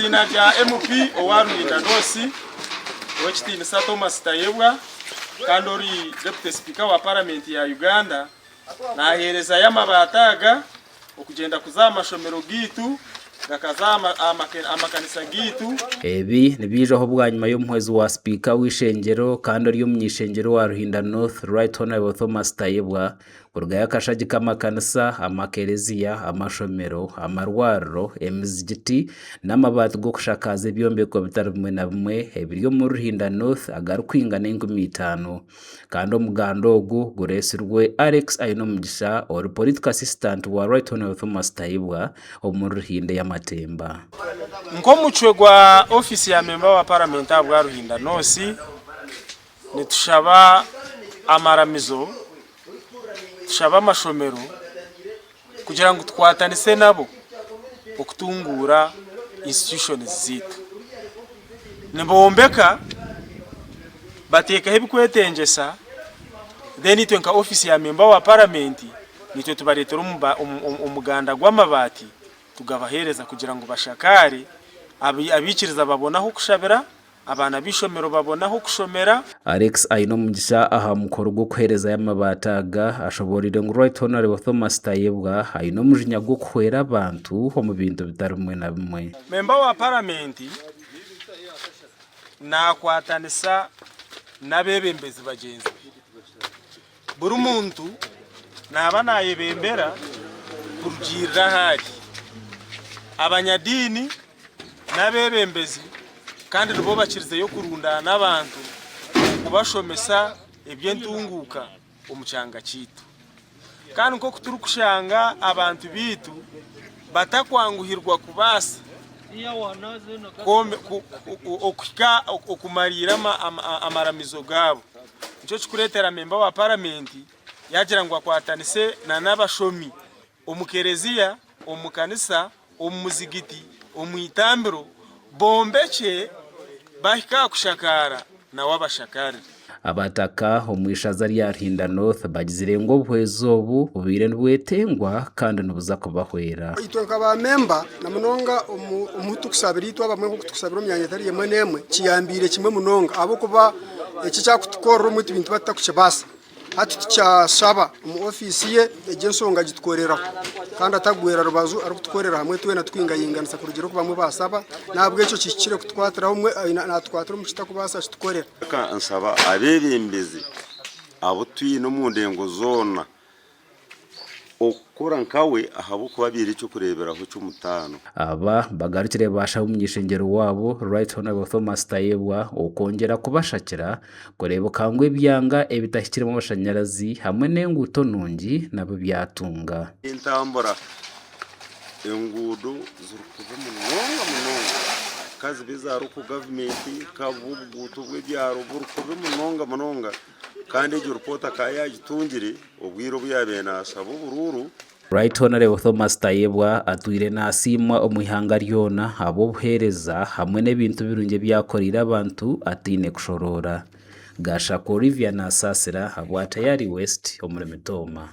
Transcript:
iziina rya MP owa Ruhinda North, Ow'ekitiinisa Thomas Tayebwa kandi ori Deputy Speaker wa Paramenti ya Uganda, naaheerezayo amabaati aga okugyenda kuza aha mashomero gaitu, gakaza aha makanisa gaitu. Ebi nibiijaho bwanyima y'omuhwezi wa sipiika w'eishengyero kandi ori omuny'eishengyero wa Ruhinda North, Right Honourable Thomas Tayebwa kurugayo akashagika amakanisa, amakereziya, amashomero, amarwariro, emizigiti n'amabaati g'okushakaaza ebyombeko bitari bimwe na bimwe ebiri omuri Ruhinda North agarikwingana 5,000. Kandi omuganda ogu gureetsirwe Alex Ainomugisha ori Political Assistant wa Right Hon Thomas Tayebwa omuri Ruhinda ey'amatemba. Nk'omucwe gwa ofiisi ya memba wa Paramenti ahabwa Ruhinda North, nitushaba amaramizo, tushabe amashomero kugira ngu tukwatanise nabo okutunguura institutions zaitu. Nibombeka bateekaho ebikwetengyesa then itwe nka ofiisi ya memba wa paramenti nitwe tubareetera omuganda gw'amabaati tugabaheereza kugira ngu bashakaare, abaikiriza babone ah'okushabira. Abaana b'eishomero babone ah'okushomera. Alex Ainomugisha aha mukoro gw'okuheerezayo amabaati aga ashobooroire ngu Right Honourable Thomas Tayebwa aine omujinya gw'okuhwera abantu omu bintu bitari bimwe na bimwe. Memba wa Paramenti naakwatanisa n'abeebembezi bagyenzi be. Buri muntu naaba naayebembera kurugiirira ahu ari. Abanyadiini n'abeebembezi kandi nibo bakirizeyo kurundaana abantu kubashomesa eby'entunguuka omu kyanga kyaitu. Kandi nk'oku turikushanga abantu baitu batakwanguhirwa kubaasa okuhika okumariira amaramizo gaabo. Nikyo kirikureetera memba wa paramenti yaagira ngu akwatanise n'abashomi omu kereziya, omu kanisa, omu muzigiti, omu itambiro, bombekye bahike aha kushakaara nawe abashakarire. Abataka omu ishaza rya Ruhinda North bagizire ngu obuhwezi obu bubaire nibwetengwa kandi nibuza kubahwera. Itwe nka ba memba na munonga omu tukusabira itwe abamwe nkoku tukusabira omu myanya etari emwe n'emwe kiyambiire kimwe munonga ahabw'okuba eki ekyakutukorera omu itwe nituba tutakukibaasa. Hati tukyashaba omu ofiisi ye egyo enshonga agitukoreraho kandi atagwera rubaju arikutukorera hamwe twena tukwingayinganisa kurugiirira oku bamwe baashaba. N'ahabw'ekyo kihikire kutukwatiraho omwe naatukwatira omu kitakubaasa akitukorera. Nshaba abeebembezi abu twine omu ndengo zoona Okukora nkawe ahabw'okuba abaire eky'okureeberaho ky'omutaano. Aba bagarukire baashaba omuny'eishengyero waabo Right Honourable Thomas Tayebwa okwongyera kubashakira kureebeka ngu ebyanga ebitahikiremu amashanyarazi hamwe n'enguuto nungi nabyo byatunga. Entambura, enguudo ziri kubi munonga munonga ka zibe eza local government ka bube obuguuto bw'ebyaro buri kubi munonga munonga. Kandi egyo ripoota akaba yaagitungire obwire obu yaabaire naashaba oburuuru. Right Honourable Thomas Tayebwa atwire nasiimwa omu ihanga ryona ahabw'obuheereza hamwe n'ebintu birungi ebi akoreire abantu ataine kushoroora. Gashakwa Olivia Nasaasira ahabwa Tayari West omuri Mitooma.